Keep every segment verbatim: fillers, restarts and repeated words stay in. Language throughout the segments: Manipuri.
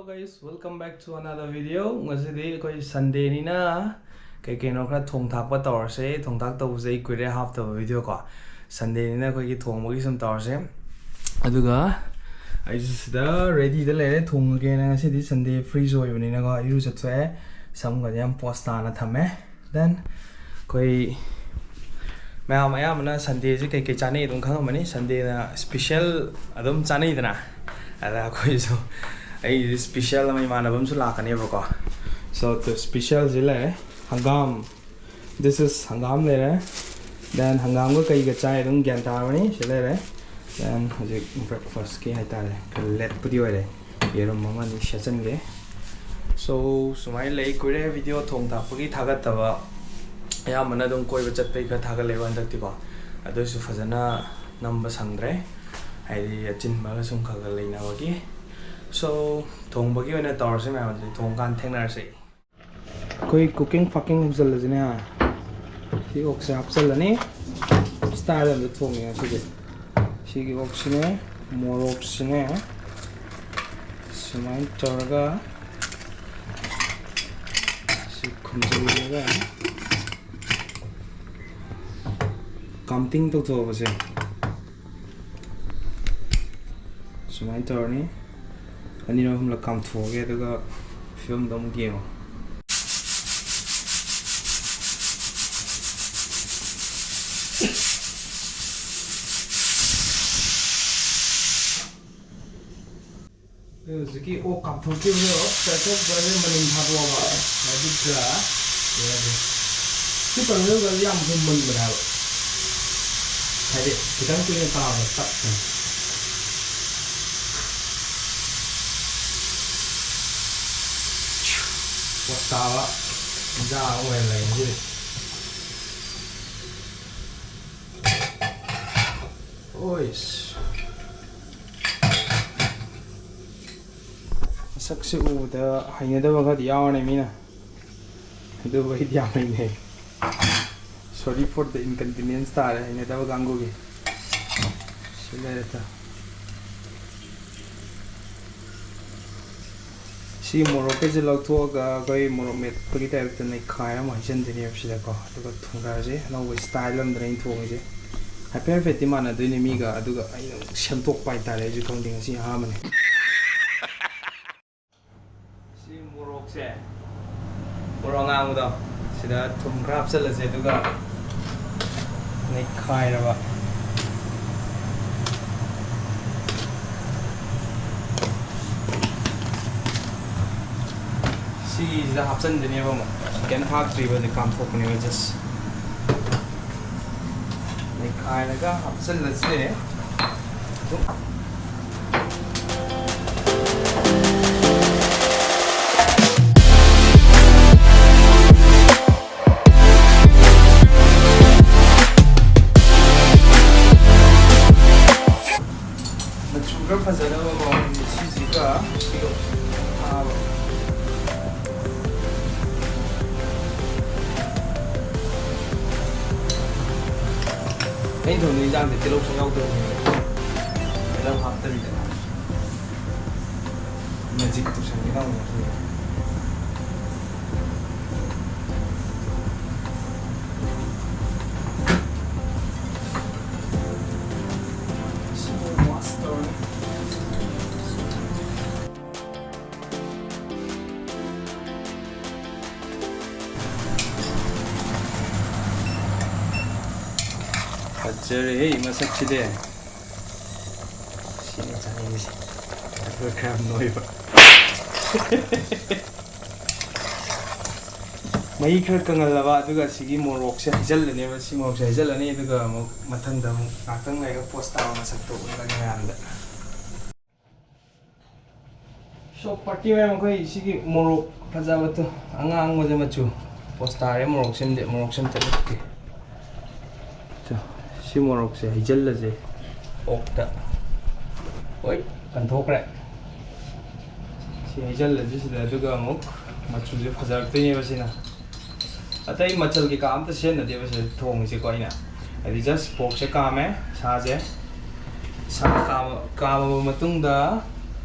Guys, welcome back to another video. ꯉꯁꯤꯗꯤ ꯑꯩꯈꯣꯏ Sundayꯅꯤꯅ ꯀꯩ ꯀꯩꯅꯣ ꯈꯔ ꯊꯣꯡ ꯊꯥꯛꯄ ꯇꯧꯔꯁꯦ꯫ ꯊꯣꯡ ꯊꯥꯛ ꯇꯧꯕꯁꯦ ꯑꯩ ꯀꯨꯏꯔꯦ ꯍꯥꯞꯇꯕ video ꯀꯣ꯫ Sundayꯅꯤꯅ ꯑꯩꯈꯣꯏꯒꯤ ꯊꯣꯡꯕꯒꯤ ꯁꯨꯝ ꯇꯧꯔꯁꯦ꯫ ꯑꯗꯨꯒ ꯑꯩꯁꯨ ꯁꯤꯗ readyꯗ ꯂꯩꯔꯦ ꯊꯣꯡꯉꯒꯦꯅ꯫ ꯉꯁꯤꯗꯤ Sunday free ꯑꯣꯏꯕꯅꯤꯅꯀꯣ, ꯏꯔꯨ ꯆꯠꯊꯣꯛꯑꯦ, ꯁꯝꯒꯁꯦ ꯌꯥꯝ ꯄꯣꯁ ꯇꯥꯅ ꯊꯝꯃꯦ꯫ Then ꯑꯩꯈꯣꯏ ꯃꯌꯥꯝ ꯑꯌꯥꯝꯕꯅ Sundayꯁꯦ ꯀꯩꯀꯩ ꯆꯥꯅꯩ ꯑꯗꯨꯝ ꯈꯪꯉꯝꯃꯅꯤ꯫ Sundayꯅ special ꯑꯗꯨꯝ ꯆꯥꯅꯩꯗꯅ, ꯑꯗ ꯑꯩꯈꯣꯏꯁꯨ ꯑꯩ special ꯑꯃ ꯏꯃꯥꯟꯅꯕ ꯑꯃꯁꯨ ꯂꯥꯛꯀꯅꯦꯕꯀꯣ꯫ So the specialꯁꯤ ꯂꯩꯔꯦ, ꯍꯪꯒꯥꯝ, this is ꯍꯪꯒꯥꯝ ꯂꯩꯔꯦ꯫ Then ꯍꯪꯒꯥꯝꯒ ꯀꯩꯒ ꯆꯥꯏ ꯑꯗꯨꯝ ꯒ꯭ꯌꯥꯟ ꯇꯥꯔꯕꯅꯤ꯫ ꯁꯤ ꯂꯩꯔꯦ꯫ Then ꯍꯧꯖꯤꯛ breakfastꯀꯤ ꯍꯥꯏꯇꯥꯔꯦ, ꯈꯔ lateꯄꯨꯗꯤ ꯑꯣꯏꯔꯦ, ꯌꯦꯔꯨꯝ ꯑꯃ ꯑꯅꯤ ꯁꯦꯠꯆꯟꯒꯦ꯫ So ꯁꯨꯃꯥꯏꯅ ꯂꯩ꯫ ꯀꯨꯏꯔꯦ video ꯊꯣꯡ ꯊꯥꯛꯄꯒꯤ ꯊꯥꯒꯠꯇꯕ꯫ ꯑꯌꯥꯝꯕꯅ ꯑꯗꯨꯝ ꯀꯣꯏꯕ ꯆꯠꯄꯩ ꯈꯔ ꯊꯥꯒꯠꯂꯦꯕ ꯍꯟꯗꯛꯇꯤꯀꯣ, ꯑꯗꯨꯏꯁꯨ ꯐꯖꯅ ꯅꯝꯕ ꯁꯪꯗ꯭ꯔꯦ, ꯍꯥꯏꯗꯤ ꯑꯆꯤꯟꯕꯒ ꯁꯨꯝ ꯈꯔ ꯈꯔ ꯂꯩꯅꯕꯒꯤ꯫ So ꯊꯣꯡꯕꯒꯤ ꯑꯣꯏꯅ ꯇꯧꯔꯁꯤ ꯃꯌꯥꯝ, ꯑꯗꯨꯗꯤ ꯊꯣꯡꯀꯥꯟ ꯊꯦꯡꯅꯔꯁꯤ꯫ ꯑꯩꯈꯣꯏ cooking fucking ꯍꯧꯖꯤꯜꯂꯁꯤꯅꯦ꯫ ꯁꯤ ꯑꯣꯛꯁꯦ ꯍꯥꯞꯆꯤꯜꯂꯅꯤ꯫ Style ꯑꯝꯗ ꯊꯣꯡꯉꯦ ꯉꯁꯤꯗꯤ꯫ ꯁꯤꯒꯤ ꯑꯣꯛꯁꯤꯅꯦ, ꯃꯣꯔꯣꯛꯁꯤꯅꯦ, ꯁꯨꯃꯥꯏꯅ ꯇꯧꯔꯒ ꯁꯤ ꯈꯨꯝꯖꯤꯜꯂꯒ ꯀꯥꯝꯇꯤꯡ ꯇꯧꯊꯣꯛꯑꯕꯁꯦ ꯁꯨꯃꯥꯏꯅ ꯇꯧꯔꯅꯤ꯫ ꯑꯅꯤꯔꯛ ꯑꯍꯨꯝꯂꯛ ꯀꯥꯝꯊꯣꯛꯑꯒꯦ, ꯑꯗꯨꯒ ꯐꯤꯕꯝꯗꯣ ꯑꯃꯨꯛ ꯌꯦꯡꯉꯣ꯫ ꯑꯩ ꯍꯧꯖꯤꯛꯀꯤ ꯑꯣꯛ ꯀꯥꯝꯊꯣꯛꯈꯤꯕꯗꯣ pressure cookerꯁꯦ ꯃꯅꯤꯟ ꯊꯥꯗꯣꯛꯑꯕ, ꯑꯗꯨꯒ ꯌꯦꯡꯉꯁꯦ꯫ ꯁꯤ pressure cookerꯁꯦ ꯌꯥꯝ ꯊꯨꯝ ꯃꯨꯟꯕꯅꯦ ꯍꯥꯏꯕ, ꯍꯥꯏꯗꯤ ꯈꯤꯇꯪ ꯀꯨꯏꯅ ꯀꯥꯝꯕ ꯇꯞꯄꯅꯦ꯫ ꯄꯣꯁ ꯇꯥꯕ ꯏꯟꯖꯥꯡ ꯑꯃ ꯑꯣꯏꯅ ꯂꯩ ꯉꯁꯤꯗꯤ꯫ ꯑꯣꯏꯁ꯫ ꯃꯁꯛꯁꯦ ꯎꯕꯗ ꯍꯩꯅꯗꯕ ꯈꯔꯗꯤ ꯌꯥꯎꯔꯅꯤ ꯃꯤꯅ, ꯑꯗꯨꯕꯨ ꯑꯩꯗꯤ ꯌꯥꯝ ꯍꯩꯅꯩ꯫ Sorry for the inconvenience ꯇꯥꯔꯦ ꯍꯩꯅꯗꯕ ꯀꯥꯡꯕꯨꯒꯤ꯫ ꯁꯤ ꯂꯩꯔꯦ ꯇ꯫ ꯁꯤ ꯃꯣꯔꯣꯛꯀꯁꯦ ꯂꯧꯊꯣꯛꯑꯒ ꯑꯩꯈꯣꯏ ꯃꯣꯔꯣꯛ ꯃꯦꯠꯄꯒꯤ ꯇꯥꯏꯞꯇ ꯅꯩꯈꯥꯏ ꯑꯃ ꯍꯩꯖꯤꯟꯗꯣꯏꯅꯦꯕ ꯁꯤꯗꯀꯣ꯫ ꯑꯗꯨꯒ ꯊꯣꯡꯊꯔꯁꯦ꯫ ꯑꯅꯧꯕ ꯁ꯭ꯇꯥꯏꯜ ꯑꯝꯗꯅ ꯑꯩꯅ ꯊꯣꯡꯉꯤꯁꯦ꯫ ꯍꯥꯏꯐꯦꯠ ꯍꯥꯏꯐꯦꯠꯇꯤ ꯃꯥꯟꯅꯗꯣꯏꯅꯦ ꯃꯤꯒ, ꯑꯗꯨꯒ ꯑꯩꯅ ꯑꯃꯨꯛ ꯁꯦꯝꯗꯣꯛꯄ ꯍꯥꯏꯇꯥꯔꯦ꯫ ꯑꯩꯁꯨ ꯈꯪꯗꯦ, ꯉꯁꯤ ꯑꯍꯥꯟꯕꯅꯦ꯫ ꯁꯤ ꯃꯣꯔꯣꯛꯁꯦ, ꯃꯣꯔꯣꯛ ꯑꯉꯥꯡꯕꯗꯣ, ꯁꯤꯗ ꯊꯨꯝ ꯈꯔ ꯍꯥꯞꯆꯜꯂꯁꯦ, ꯑꯗꯨꯒ ꯅꯩꯈꯥꯏꯔꯕ꯫ ꯁꯤꯁꯤꯗ ꯍꯥꯞꯆꯟꯗꯣꯏꯅꯦꯕ ꯑꯃꯨꯛ꯫ ꯀꯩꯝ ꯊꯥꯛꯇ꯭ꯔꯤꯕ, ꯍꯧꯖꯤꯛ ꯀꯥꯝꯊꯣꯛꯄꯅꯦꯕ, just꯫ ꯅꯩꯈꯥꯏꯔꯒ ꯍꯥꯞꯆꯜꯂꯁꯦ꯫ ꯑꯗꯨꯝ꯫ ꯃꯆꯨ ꯈꯔ ꯐꯖꯅꯕ ꯃꯑꯣꯡꯗꯤ ꯁꯤꯁꯤꯒ ꯁꯤꯒ ꯊꯥꯕ꯫ ꯑꯩꯅ ꯊꯣꯡꯕ ꯏꯟꯖꯥꯡꯗꯤ ꯇꯤꯜꯍꯧ ꯁꯨꯡꯌꯥꯎ ꯌꯥꯎꯗꯕꯅꯦꯕ꯫ ꯇꯤꯜꯍꯧ ꯍꯥꯞꯇꯕꯤꯗ꯫ ꯃꯦꯖꯤꯛ ꯇꯧꯁꯟꯒꯦ ꯇꯧꯅꯤ ꯉꯁꯤꯗꯤ꯫ ꯁꯤ ꯋꯥꯁ ꯇꯧꯔꯅꯤ꯫ ꯐꯖꯔꯦꯍꯦ ꯃꯁꯛꯁꯤꯗꯤ꯫ ꯁꯤꯅꯦ ꯆꯥꯅꯤꯡꯉꯤꯁꯦ꯫ ꯑꯗꯨꯒ ꯈꯔ ꯅꯣꯏꯕ꯫ ꯃꯍꯤ ꯈꯔ ꯀꯪꯍꯜꯂꯕ, ꯑꯗꯨꯒ ꯁꯤꯒꯤ ꯃꯣꯔꯣꯛꯁꯦ ꯍꯩꯖꯤꯜꯂꯅꯦꯕ꯫ ꯁꯤ ꯃꯣꯔꯣꯛꯁꯦ ꯍꯩꯖꯤꯜꯂꯅꯤ, ꯑꯗꯨꯒ ꯑꯃꯨꯛ ꯃꯊꯪꯗ ꯑꯃꯨꯛ ꯉꯥꯛꯇꯪ ꯂꯩꯔꯒ ꯄꯣꯁ ꯇꯥꯕ ꯃꯁꯛꯇꯣ ꯎꯠꯂꯒꯦ ꯃꯌꯥꯝꯗ꯫ So, party ꯃꯌꯥꯝ, ꯑꯩꯈꯣꯏ ꯁꯤꯒꯤ ꯃꯣꯔꯣꯛ ꯐꯖꯕꯗꯣ, ꯑꯉꯥꯡꯕꯁꯦ ꯃꯆꯨ, ꯄꯣꯁ ꯇꯥꯔꯦ꯫ ꯃꯣꯔꯣꯛꯁꯦ ꯑꯝꯗꯤ, ꯃꯣꯔꯣꯛꯁꯦ ꯑꯝꯇ ꯎꯠꯀꯦ꯫ ꯁꯤ ꯃꯣꯔꯣꯛꯁꯦ ꯍꯩꯖꯤꯜꯂꯁꯦ ꯑꯣꯛꯇ꯫ ꯍꯣꯏ, ꯀꯟꯊꯣꯛꯈ꯭ꯔꯦ꯫ ꯁꯤ ꯍꯩꯖꯤꯜꯂꯁꯤ ꯁꯤꯗ, ꯑꯗꯨꯒ ꯑꯃꯨꯛ ꯃꯆꯨꯁꯦ ꯐꯖꯔꯛꯇꯣꯏꯅꯦꯕ ꯁꯤꯅ꯫ ꯑꯇꯩ ꯃꯆꯜ ꯀꯩꯀꯥ ꯑꯝꯇ ꯁꯤꯖꯤꯟꯅꯗꯦꯕ ꯁꯤꯗ ꯊꯣꯡꯉꯤꯁꯦꯀꯣ ꯑꯩꯅ꯫ ꯍꯥꯏꯗꯤ just ꯄꯣꯔꯛꯁꯦ ꯀꯥꯝꯃꯦ, ꯁꯥꯁꯦ꯫ ꯁꯥ ꯀꯥꯝꯃ-, ꯀꯥꯝꯃꯕ ꯃꯇꯨꯡꯗ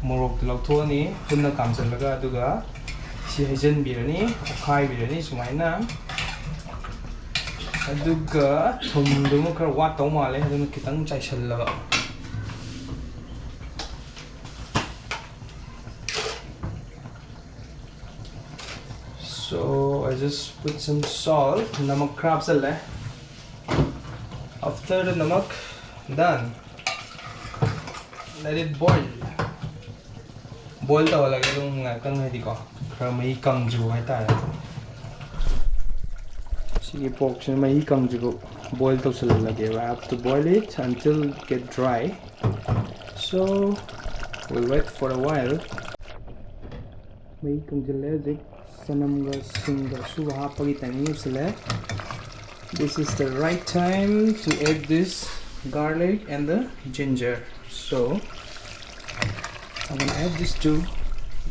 ꯃꯣꯔꯣꯛꯇꯨ ꯂꯧꯊꯣꯛꯑꯅꯤ ꯄꯨꯟꯅ ꯀꯥꯝꯁꯤꯜꯂꯒ, ꯑꯗꯨꯒ ꯁꯤ ꯍꯩꯖꯤꯟꯕꯤꯔꯅꯤ, ꯑꯣꯠꯈꯥꯏꯕꯤꯔꯅꯤ ꯁꯨꯃꯥꯏꯅ꯫ ꯑꯗꯨꯒ ꯊꯨꯝꯗꯨꯃ ꯈꯔ ꯋꯥꯠꯇꯧ ꯃꯥꯜꯂꯦ, ꯑꯗꯨꯅ ꯈꯤꯇꯪ ꯆꯥꯏꯁꯤꯜꯂꯕ꯫ So I just put some salt. ꯅꯃꯛ ꯈꯔ ꯍꯥꯞꯆꯜꯂꯦ꯫ After the ꯅꯃꯛ, done. Let it boil. Boil ꯇꯧꯍꯜꯂꯒꯦ ꯑꯗꯨꯝ ꯉꯥꯛꯇꯪ, ꯍꯥꯏꯗꯤꯀꯣ, ꯈꯔ ꯃꯍꯤ ꯀꯪꯗ꯭ꯔꯤꯕ ꯍꯥꯏꯇꯥꯔꯦ꯫ ꯁꯤꯒꯤ porkꯁꯤꯅ ꯃꯍꯤ ꯀꯪꯗ꯭ꯔꯤꯕ boil ꯇꯧꯁꯜꯍꯜꯂꯒꯦ꯫ I have to boil it until it get dry. So we'll wait for a while. ꯃꯍꯤ ꯀꯪꯁꯤꯜꯂꯦ ꯍꯧꯖꯤꯛ꯫ ꯆꯅꯝꯒ ꯁꯤꯡꯒ ꯑꯁꯨꯕ ꯍꯥꯞꯄꯒꯤ timing ꯌꯧꯁꯤꯜꯂꯦ꯫ This is the right time to add this garlic and the ginger. So I'm gonna add this too.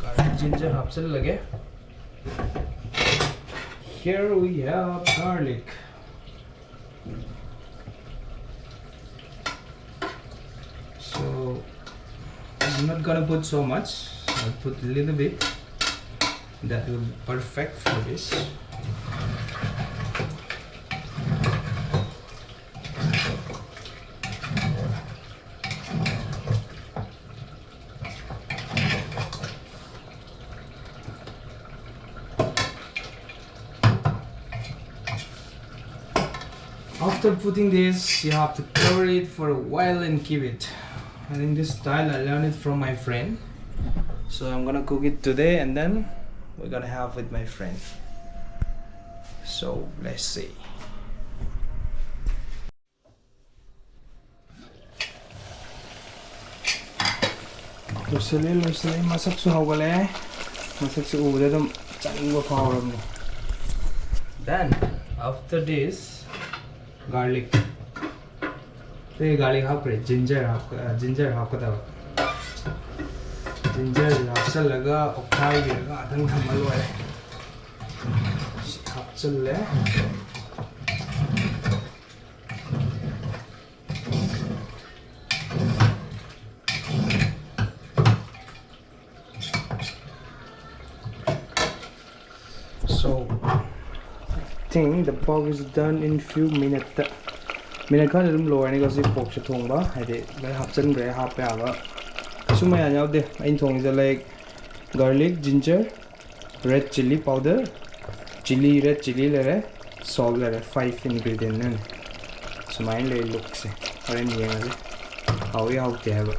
Garlic, ginger ꯍꯥꯞꯆꯤꯜꯂꯒꯦ꯫ Here we have garlic. So I'm not gonna put so much. I'll put a little bit. That will be perfect for this. After putting this, you have to cover it for a while and keep it. I think this style I learned it from my friend. So I'm gonna cook it today and then we're gonna have with my friend. So let's see. ꯂꯣꯏꯁꯤꯜꯂꯦ, ꯂꯣꯏꯁꯤꯜꯂꯦ꯫ ꯃꯁꯛꯁꯨ ꯍꯧꯒꯠꯂꯛꯑꯦ꯫ ꯃꯁꯛꯁꯦ ꯎꯕꯗ ꯑꯗꯨꯝ ꯆꯥꯅꯤꯡꯕ ꯐꯥꯎꯔꯕꯅꯦ꯫ Then after this, garlic. ꯑꯩ garlic ꯍꯥꯞꯈ꯭ꯔꯦ꯫ Ginger half-, ginger ꯍꯥꯞꯀꯗꯕ꯫ Ginger ꯍꯥꯞꯆꯜꯂꯒ ꯑꯣꯠꯈꯥꯏꯕꯤꯔꯒ ꯉꯥꯛꯇꯪ ꯊꯝꯃ ꯂꯣꯏꯔꯦ꯫ ꯁꯤ ꯍꯥꯞꯆꯜꯂꯦ꯫ Think the pork is done in few minute. Minute ꯈꯔꯗ ꯑꯗꯨꯝ ꯂꯣꯏꯔꯅꯤꯀꯣ ꯁꯤ porkꯁꯦ ꯊꯣꯡꯕ, ꯍꯥꯏꯗꯤ ꯂꯣꯏ ꯍꯥꯞꯆꯤꯟꯈ꯭ꯔꯦ, ꯍꯥꯞꯄ ꯌꯥꯕ ꯀꯩꯁꯨ ꯃꯌꯥꯝ ꯌꯥꯎꯗꯦ꯫ ꯑꯩꯅ ꯊꯣꯡꯉꯤꯁꯦ, like, garlic, ginger, red chilli powder, chilli, red chilli ꯂꯩꯔꯦ, salt ꯂꯩꯔꯦ, five ingredient ꯅꯤ꯫ ꯁꯨꯃꯥꯏꯅ ꯂꯩ lookꯁꯦ꯫ ꯍꯣꯔꯦꯟ ꯌꯦꯡꯉꯁꯤ ꯍꯥꯎꯏ ꯍꯥꯎꯇꯦ ꯍꯥꯏꯕ꯫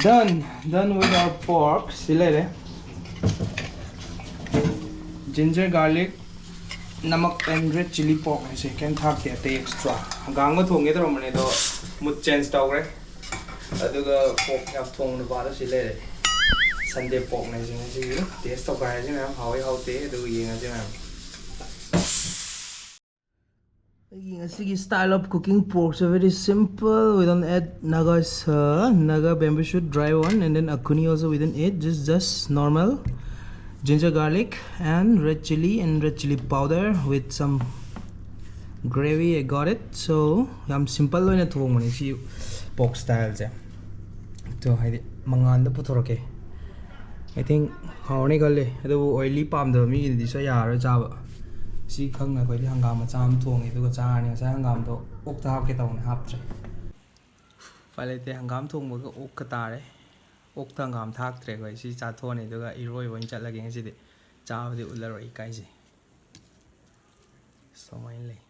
Done, done with our pork. ꯁꯤ ꯂꯩꯔꯦ꯫ Ginger, garlic, ꯅꯃꯛ and red chilli pork ꯅꯦ ꯁꯤ꯫ ꯀꯩꯝ ꯊꯥꯛꯇꯦ ꯑꯇꯩ extra꯫ ꯍꯪꯒꯥꯝꯒ ꯊꯣꯡꯒꯦ ꯇꯧꯔꯝꯕꯅꯦ ꯑꯗꯣ mood change ꯇꯧꯈ꯭ꯔꯦ꯫ ꯑꯗꯨꯒ pork ꯌꯥꯝ ꯊꯣꯡꯕ ꯅꯨꯄꯥꯗꯣ ꯁꯤ ꯂꯩꯔꯦ꯫ Sunday pork ꯅꯦ ꯁꯤ ꯉꯁꯤꯒꯤ꯫ Taste ꯇꯧꯈꯥꯏꯔꯁꯤ ꯃꯌꯥꯝ, ꯍꯥꯎꯏ ꯍꯥꯎꯇꯦ ꯑꯗꯨꯒ ꯌꯦꯡꯉꯁꯤ ꯃꯌꯥꯝ꯫ ꯑꯩꯒꯤ ꯉꯁꯤꯒꯤ style of cooking pork is very simple. We don't add Naga, uh, Naga bamboo shoot, dry one, and then akuni also we don't add. Just, just normal ginger, garlic, and red chilli, and red chilli powder with some gravy. I got it. So ꯌꯥꯝ simple ꯑꯣꯏꯅ ꯊꯣꯡꯕꯅꯦ ꯁꯤ pork styleꯁꯦ꯫ ꯑꯗꯣ ꯍꯥꯏꯗꯤ ꯃꯉꯥꯟꯗ ꯄꯨꯊꯣꯔꯛꯀꯦ꯫ I think ꯍꯥꯎꯔꯅꯤ ꯈꯜꯂꯤ, ꯑꯗꯨꯕꯨ oily ꯄꯥꯝꯗꯕ ꯃꯤꯒꯤꯗꯤ ꯁꯣꯏ ꯌꯥꯔꯔꯣꯏ ꯆꯥꯕ꯫ ꯁꯤ ꯈꯪꯅ ꯑꯩꯈꯣꯏꯗꯤ ꯍꯪꯒꯥꯝ ꯃꯆꯥ ꯑꯃ ꯊꯣꯡꯉꯦ ꯑꯗꯨꯒ ꯆꯥꯔꯅꯤ꯫ ꯉꯁꯥꯏ ꯍꯪꯒꯥꯝꯗꯣ ꯑꯣꯛꯇ ꯍꯥꯞꯀꯦ ꯇꯧꯕꯅꯦ, ꯍꯥꯞꯇ꯭ꯔꯦ꯫ ꯎꯄꯥꯏ ꯂꯩꯇꯦ, ꯍꯪꯒꯥꯝ ꯊꯣꯡꯕꯒ ꯑꯣꯛꯀ ꯇꯥꯔꯦ꯫ ꯑꯣꯛꯇ ꯍꯪꯒꯥꯝ ꯊꯥꯛꯇ꯭ꯔꯦ ꯑꯩꯈꯣꯏ꯫ ꯁꯤ ꯆꯥꯊꯣꯛꯑꯅꯤ ꯑꯗꯨꯒ ꯏꯔꯣꯏꯕ ꯑꯣꯏꯅ ꯆꯠꯂꯒꯦ ꯉꯁꯤꯗꯤ꯫ ꯆꯥꯕꯗꯤ ꯎꯠꯂꯔꯣꯏ, ꯏꯀꯥꯏꯖꯩ꯫ ꯁꯨꯃꯥꯏꯅ ꯂꯩ꯫